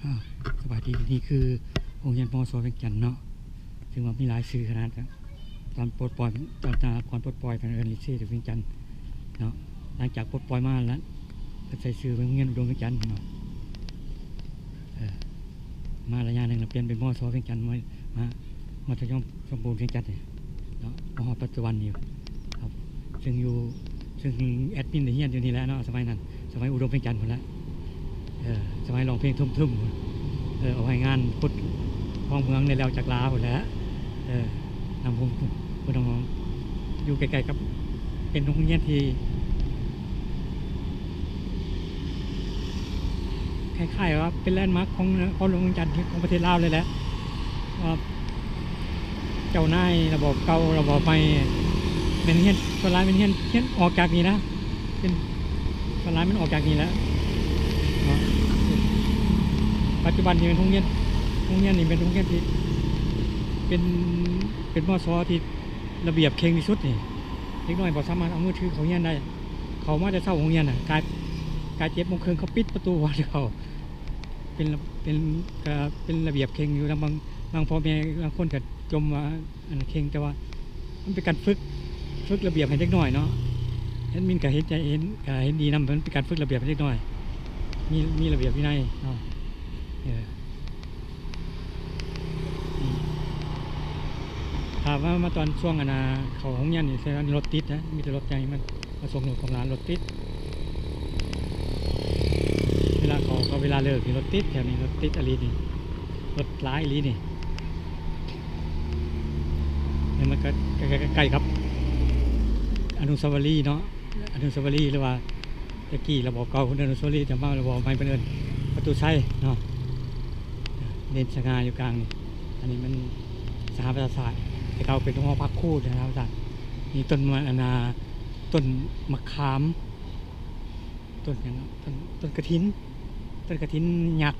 ອ້າວ ສະບາຍດີ. ນີ້ຄືໂຮງຮຽນ ມສ ວຽງຈັນເນາະ, ເຊິ່ງວ່າມີຫຼາຍຊື່ຂະໜາດ ຕອນປົດປ່ອຍ ຕອນ ຕອນ ກ່ອນປົດປ່ອຍເພິ່ນເອີ້ນ ລິເຊວຽງຈັນເນາະ, ຫຼັງຈາກປົດປ່ອຍມາແລ້ວ ເພິ່ນໃສ່ຊື່ໂຮງຮຽນອຸດົມວຽງຈັນເນາະ. ເອີ ມາໄລຍະໜຶ່ງແລ້ວ ປ່ຽນເປັນ ມສ ວຽງຈັນ ມາ ມາ ມັດທະຍົມສົມບູນວຽງຈັນນີ້ເນາະ ມາຮອດປັດຈຸບັນນີ້. ເຊິ່ງຢູ່ ເຊິ່ງແອດມິນໄດ້ຮຽນຢູ່ນີ້ແຫຼະເນາະ ສະໄໝນັ້ນ ສະໄໝອຸດົມວຽງຈັນພຸ້ນແຫຼະ. ເອີ ສະໄໝຮ້ອງເພງທຸ່ມໆ ເອີ ເອົາໃຫ້ງານຂຸດຄອງເມືອງໄດ້ແລ້ວຈາກລາວພຸ້ນແຫຼະ. ເອີ ນຳວົງ ເພິ່ນນ້ອງໆ ຢູ່ໃກ້ໆກັບ ເປັນໂຮງຮຽນທີ່ຄ້າຍໆວ່າເປັນແລນມາກຂອງນະຄອນຫຼວງວຽງຈັນ ຂອງປະເທດລາວເລີຍແຫຼະ ວ່າ ເຈົ້ານາຍລະບອບເກົ່າລະບອບໃໝ່ ແມ່ນຮຽນ ສ່ວນຫຼາຍແມ່ນຮຽນ ຮຽນອອກຈາກນີ້ນະ ເປັນ ສ່ວນຫຼາຍມັນອອກຈາກນີ້ແຫຼະເນາະ. ປັດຈຸບັນນີ້ແມ່ນໂຮງຮຽນ ໂຮງຮຽນນີ້ແມ່ນໂຮງຮຽນທີ່ເປັນ ເປັນ ມສ ທີ່ລະບຽບເຄັ່ງທີ່ສຸດນີ້. ເດັກນ້ອຍບໍ່ສາມາດເອົາມືຖືເຂົ້າຮຽນໄດ້ ເຂົ້າມາແຕ່ເຊົ້າໂຮງຮຽນນະ ກາຍ ກາຍເຈັດໂມງເຄິ່ງເຂົາປິດປະຕູເຂົ້າ. ເປັນ ເປັນ ກະເປັນລະບຽບເຄັ່ງຢູ່ນຳ ບາງ ບາງພໍ່ແມ່ບາງຄົນກະຈົ່ມວ່າ ອັນນັ້ນເຄັ່ງ ແຕ່ວ່າມັນເປັນການຝຶກ ຝຶກລະບຽບໃຫ້ເດັກນ້ອຍເນາະ. ແອດມິນກະເຫັນໃຈ ເຫັນ ກະເຫັນດີນຳ ມັນເປັນການຝຶກລະບຽບໃຫ້ເດັກນ້ອຍ ມີ ມີລະບຽບວິໄນເນາະ. ເອີ ນີ້ ຖ້າວ່າມາຕອນຊ່ວງ ອັນນ່າ ເຂົ້າໂຮງຮຽນນີ້ ແສດງວ່າລົດຕິດນະ ມີແຕ່ລົດໃຫຍ່ມາ ມາສົ່ງລູກສົ່ງຫຼານ ລົດຕິດ. ເວລາເຂົ້າກັບເວລາເລີກນີ້ລົດຕິດ ແຖວນີ້ລົດຕິດອີ່ຫຼີນີ້ ລົດຫຼາຍອີ່ຫຼີນີ້. ແລ້ວມັນກະ ກະ ກະ ກະໃກ້ກັບອະນຸສາວະລີເນາະ ອະນຸສາວະລີ ຫຼືວ່າແຕ່ກີ້ລະບອບເກົ່າເພິ່ນເອີ້ນອະນຸສາວະລີ ແຕ່ມາລະບອບໃໝ່ເພິ່ນເອີ້ນປະຕູໄຊເນາະ ເດັ່ນສະຫງ່າຢູ່ກາງນີ້. ອັນນີ້ມັນສະຫະປະຊາຊາດ ແຕ່ເກົ່າເປັນຫໍພັກຄູສະຫະປະຊາຊາດ. ມີຕົ້ນມະ ອັນນ່າ ຕົ້ນມະຂາມ ຕົ້ນຫຍັງເນາະ ຕົ້ນ ຕົ້ນກະຖິນ ຕົ້ນກະຖິນຍັກ.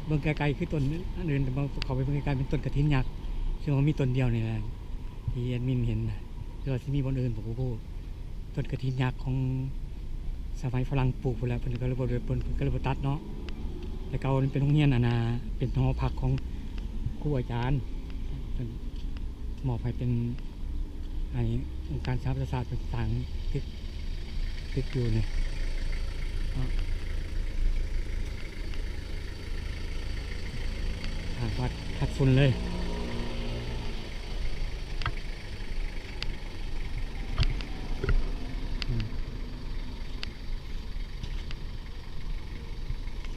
ເບິ່ງໄກໆຄືຕົ້ນອັນອື່ນ ແຕ່ເຂົ້າໄປເບິ່ງໃກ້ໆເປັນຕົ້ນກະຖິນຍັກ ເຊິ່ງວ່າມີຕົ້ນດຽວນີ້ແຫຼະ ທີ່ແອດມິນເຫັນນະ ຫຼືວ່າຊິມີບ່ອນອື່ນບໍ່ຮູ້. ຕົ້ນກະຖິນຍັກຂອງສະໄໝຝຣັ່ງປູກພຸ້ນແຫຼະ ເພິ່ນກະເລີຍບໍ່ ເພິ່ນ ເພິ່ນກະເລີຍບໍ່ຕັດເນາະ. ແຕ່ເກົ່າມັນເປັນໂຮງຮຽນ ອັນນ່າ ເປັນຫໍພັກຂອງຄູອາຈານ ເພິ່ນມອບໃຫ້ເປັນ ໃຫ້ອົງການສະຫະປະຊາຊາດເພິ່ນສ້າງຕຶກ ຕຶກຢູ່ນີ້ເນາະ ທາງວັດພັກຝຸ່ນເລີຍ. ອືມ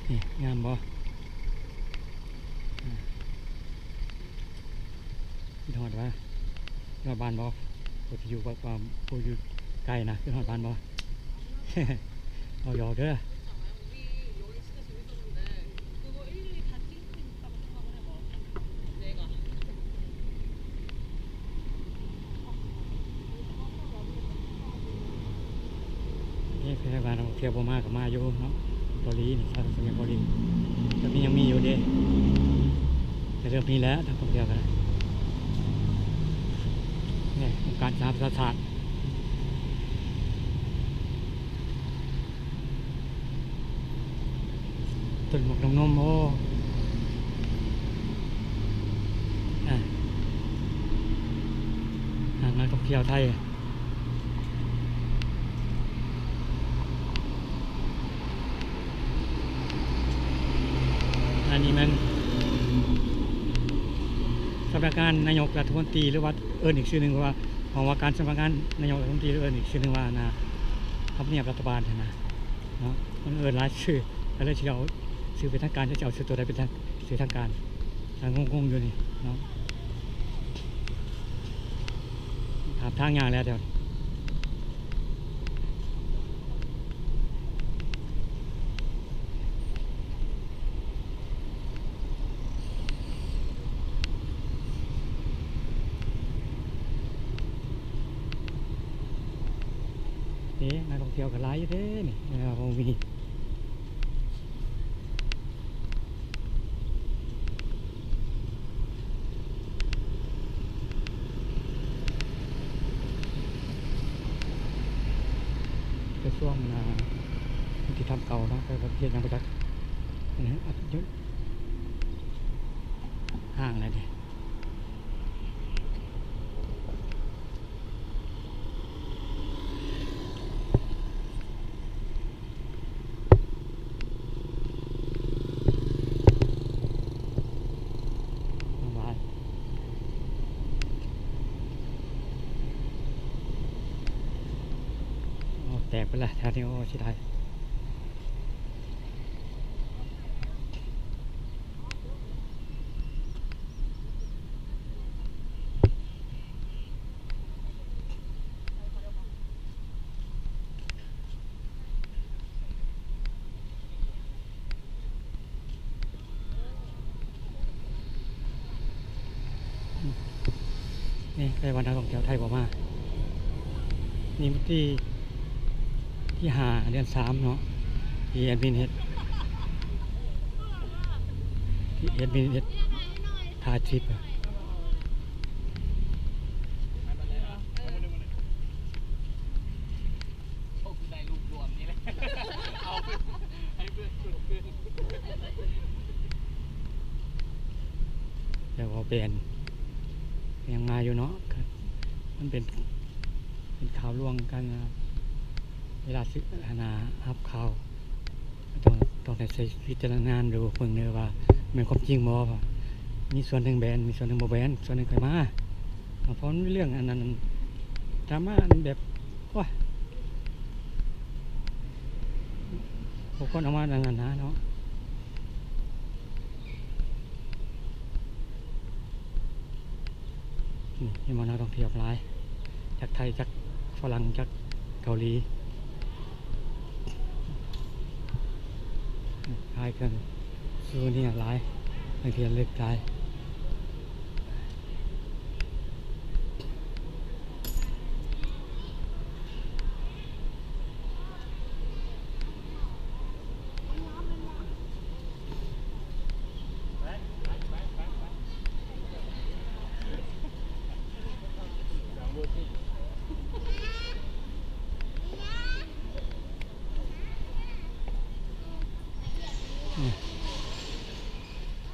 ນີ້ງາມບໍ່? ອາ ຄິດຮອດຫວາ? ຄິດຮອດບ້ານບໍ່? ຜູ້ທີ່ຢູ່ ຜູ້ຢູ່ໄກນະ ຄິດຮອດບ້ານບໍ່? ເວົ້າຢອກເດີ. ເອີ ໃຜວ່ານັກທ່ອງທ່ຽວບໍ່ມາກໍມາຢູ່ເນາະ ເກົາຫຼີນີ້ ຊາວສະຫຍາມເກົາຫຼີ ແຕ່ມີ ຍັງມີຢູ່ເດ້ ແຕ່ເລີ່ມມີແລ້ວ ນັກທ່ອງທ່ຽວກໍໄດ້. ນີ້ ອົງການສະຫະປະຊາຊາດ ຕົ້ນໝາກນ້ຳນົມ ໂອ້ ອາ ຫາກນັກທ່ອງທ່ຽວໄທ. ອັນນີ້ແມ່ນສຳນັກງານນາຍົກລັດຖະມົນຕີ ຫຼືວ່າເອີ້ນອີກຊື່ໜຶ່ງວ່າ ຫ້ອງວ່າການສຳນັກງານນາຍົກລັດຖະມົນຕີ ຫຼືເອີ້ນອີກຊື່ໜຶ່ງວ່າ ອັນນ່າ ທຳນຽບລັດຖະບານຫັ້ນນະ. ເນາະ ມັນເອີ້ນຫຼາຍຊື່ ກໍເລີຍຊິເອົາຊື່ເປັນທາງການ ຈະເອົາຊື່ຕົວໃດເປັນທາງ ຊື່ທາງການ ກະງົງໆຢູ່ນີ້ເນາະ. ຂ້າມທາງຍ່າງແລ້ວແຖວ ເອີ ນັກທ່ອງທ່ຽວກໍຫຼາຍຢູ່ເດ້ນີ້ ເອີ ບໍ່ມີ ກະຊວງ ອາ ຍຸຕິທຳເກົ່າເນາະ ເຂົາເຮັດຫຍັງບໍ່ຈັກ ອັນນີ້ ຢຸດ ຫ້າງແລ້ວເດ. ສະບາຍ. ໂອ້ ແຕກໄປລະແຖວນີ້ ໂອ້ ເສຍດາຍ. ນີ້ ໄປວັນນັກທ່ອງທ່ຽວໄທບໍ່ມາ. ນີ້ວັນທີ ທີຫ້າ ເດືອນສາມເນາະ ທີ່ແອດມິນເຮັດ ທີ່ແອດມິນເຮັດຖ່າຍຄລິບ. ໄດ້ຮູບລວມນີ້ແຫຼະ ເອົາໃຫ້ເພື່ອນເບິ່ງ. ແຕ່ວ່າເປັນ ຍັງມາຢູ່ເນາະ ມັນເປັນ ເປັນຂ່າວລວງກັນນະ ເວລາສິ ອັນນາ ຮັບຂ່າວ ຕ້ອງ ຕ້ອງໄດ້ໃຊ້ວິຈາລະນະຍານດູ ເບິ່ງເດີວ່າແມ່ນຄວາມຈິງບໍ່ ວ່າມີສ່ວນໜຶ່ງແບນ ມີສ່ວນໜຶ່ງບໍ່ແບນ ສ່ວນໜຶ່ງຄ່ອຍມາ. ເພາະມັນມີເລື່ອງອັນນັ້ນ ດຣາມາອັນແບບ ໂອ້ຍ ບໍ່ຄວນເອົາມາອັນນັ້ນນະເນາະ. ນີ້ເຫັນບໍ່ ນັກທ່ອງທ່ຽວຫຼາຍ ຈັກໄທ ຈັກຝຣັ່ງ ຈັກເກົາຫຼີ ຂາຍເຄື່ອງຊູເວເນຍຫຼາຍ ເຄື່ອງທີ່ລະລຶກຫຼາຍ.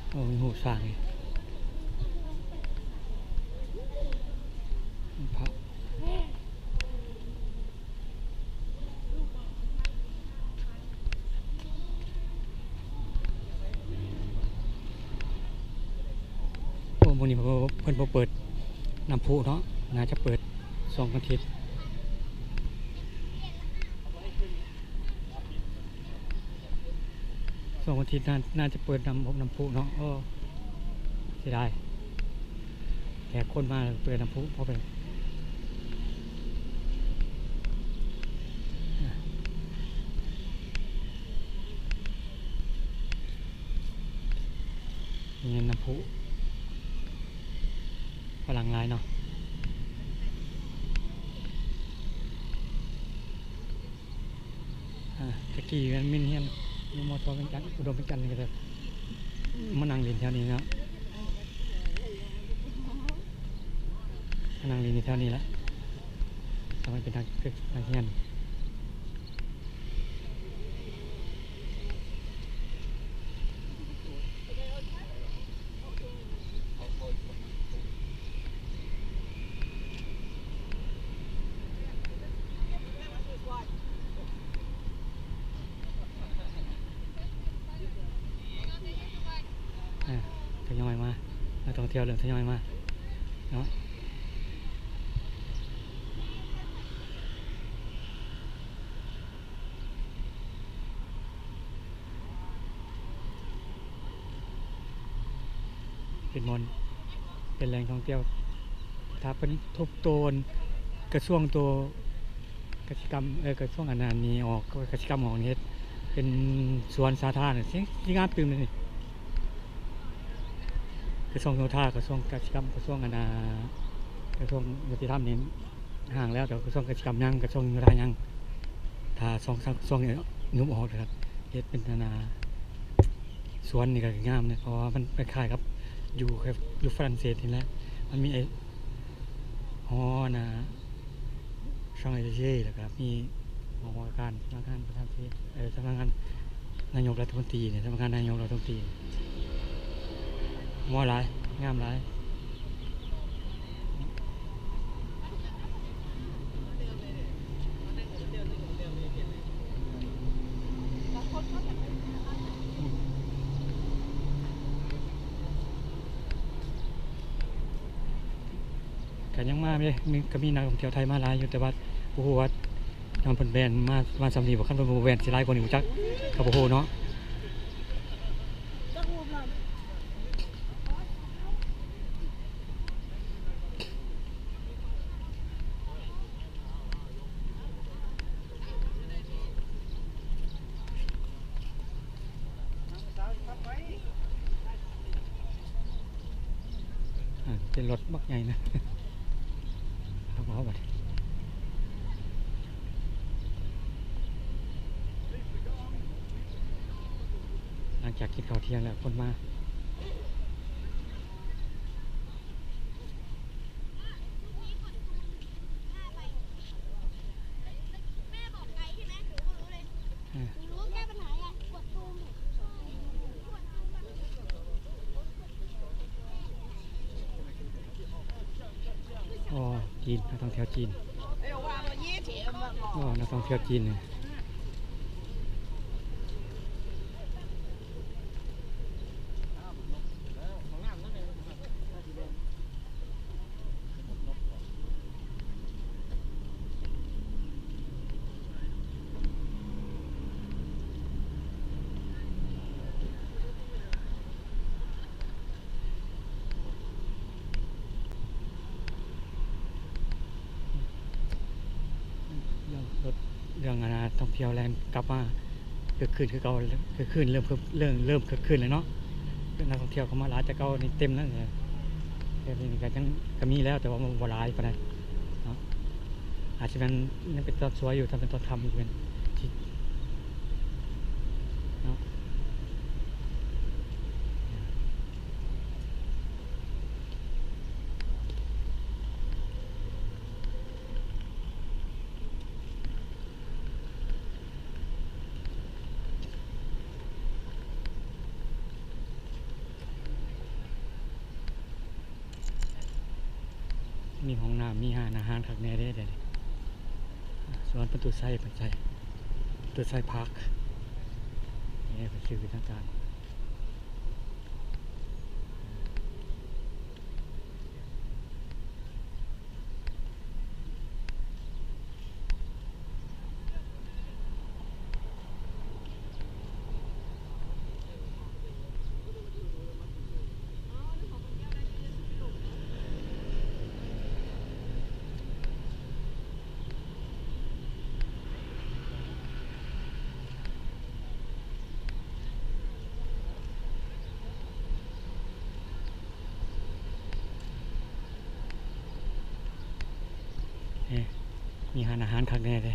ໂອ້ ມີຮູບຊ້າງອີກ ພະ. ໂອ້ ມື້ນີ້ເພິ່ນບໍ່ ເພິ່ນບໍ່ເປີດນ້ຳພຸເນາະ ໜ້າຈະເປີດສອງອາທິດ. ສອງອາທິດ ໜ້າ ໜ້າຈະເປີດນ້ຳ ນ້ຳພຸເນາະ. ໂອ້ ເສຍດາຍ ແຂກຄົນມາເປີດນ້ຳພຸ ພໍໄປ ນີ້ນ້ຳພຸ ຝຣັ່ງຫຼາຍເນາະ. ອາ ຕະກີ້ແມ່ນມິນຮຽນຢູ່ ມທ ວຽງຈັນ ອຸດົມວຽງຈັນນີ້ ກໍຈະມານັ່ງຫຼິ້ນແຖວນີ້ເນາະ ມານັ່ງຫຼິ້ນຢູ່ແຖວນີ້ແຫຼະ ສະໄໝເປັນນັກສຶກ ນັກຮຽນ. ອ່າ ທະຍອຍມາ ນັກທ່ອງທ່ຽວເລີ່ມທະຍອຍມາເນາະ. ເປັນບ່ອນ ເປັນແຫຼ່ງທ່ອງທ່ຽວ ຖ້າເພິ່ນທົບໂຕນກະຊວງໂຕກະສິກຳ ເອີ ກະຊວງອັນນັ້ນນີ້ອອກ ກະສິກຳອອກນີ້ ເຮັດເປັນສວນສາທາລະນະ ຊິ ຊິງາມຕື່ມເລີຍນີ້. ກະຊວງໂຍທາ ກະຊວງກະສິກຳ ກະຊວງອັນນາ ກະຊວງຍຸຕິທຳນີ້ ຫ້າງແລ້ວ ແຕ່ວ່າກະຊວງກະສິກຳຍັງ ກະຊວງໂຍທາຍັງ ຖ້າສອງສາມກະຊວງນີ້ຍຸບອອກແລ້ວ ເຮັດເປັນອັນນາ ສວນນີ້ກະງາມເດ ເພາະວ່າມັນຄ້າຍໆກັບຢູ່ ຢູ່ຝຣັ່ງເສດນີ້ແຫຼະ ມັນມີໄອ້ ຫໍອັນນາ ຊາງເອເຊຍ ແລ້ວກະມີຫໍວ່າການ ສຳນັກງານປະທານເຂດ ເອີ ສຳນັກງານ ນາຍົກລັດຖະມົນຕີນີ້ ສຳນັກງານນາຍົກລັດຖະມົນຕີ ງາມຫຼາຍ ງາມຫຼາຍ. ກະຍັງມາເດ້ ມີ ກະມີນັກທ່ອງທ່ຽວໄທມາຫຼາຍຢູ່ ແຕ່ວ່າບໍ່ຮູ້ວ່າ ຍ້ອນເພິ່ນແບນມາ ມາສ່ຳນີ້ບໍ່ ຄັນເພິ່ນບໍ່ແບນຊິຫຼາຍກວ່ານີ້ບໍ່ຈັກ ກະບໍ່ຮູ້ເນາະ. ອ່າ ເປັນລົດບັກໃຫຍ່ນະ ເອົາ ເອົາບັດ ຫຼັງຈາກກິນເຂົ້າທ່ຽງແລ້ວ ຄົນມາ. ອໍ ຈີນ ນັກທ່ອງທ່ຽວຈີນ ອໍ ນັກທ່ອງທ່ຽວຈີນນີ້. ເລື່ອງລົດ ເລື່ອງອັນນ່າ ທ່ອງທ່ຽວແລ່ນກັບມາ ຄຶກຄື້ນຄືເກົ່າ ຄຶກຄື້ນ ເລີ່ມ ເລີ່ມ ເລີ່ມຄຶກຄື້ນແລ້ວເນາະ. ນັກທ່ອງທ່ຽວເຂົ້າມາຫຼາຍແຕ່ເກົ່ານີ້ ເຕັມແລ້ວ ແຕ່ດຽວນີ້ກະຍັງ ກະມີແລ້ວ ແຕ່ວ່າມັນບໍ່ຫຼາຍປານໃດເນາະ. ອາດຊິແມ່ນຍັງເປັນຕອນສວຍຢູ່ ຖ້າເປັນຕອນຄ່ຳນີ້ແມ່ນຊິເນາະ. ມີຫ້ອງນ້ຳ ມີຮ້ານອາຫານຄັກແນ່ເດ້ ເດ ສວນປະຕູໄຊ ປະຕູໄຊ ປະຕູໄຊພາກ ນີ້ເປັນຊື່ເປັນທາງການ. ເອີ ມີຮ້ານອາຫານຄັກແນ່ເດ້.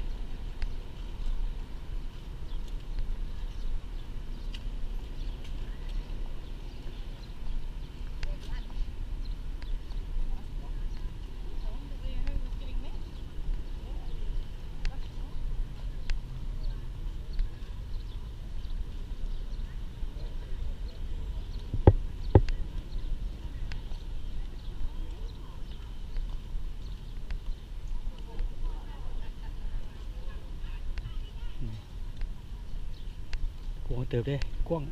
ກວ້າງເຕີບເດ້ ກວ້າງ.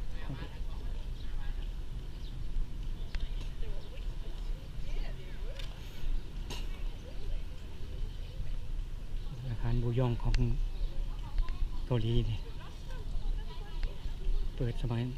ອາຄານບູຢອງຂອງເກົາຫຼີນີ້ ເປີດສະໄໝ ເ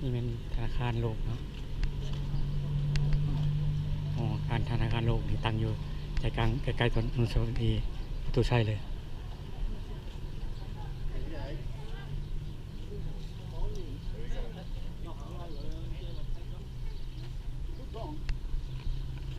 ນີ້ແມ່ນທະນາຄານໂລກເນາະ. ອໍ ອາຄານທະນາຄານໂລກນີ້ຕັ້ງຢູ່ໃຈກາງ ໃກ້ໆ ອະນຸສາວະລີປະຕູໄຊເລີຍ.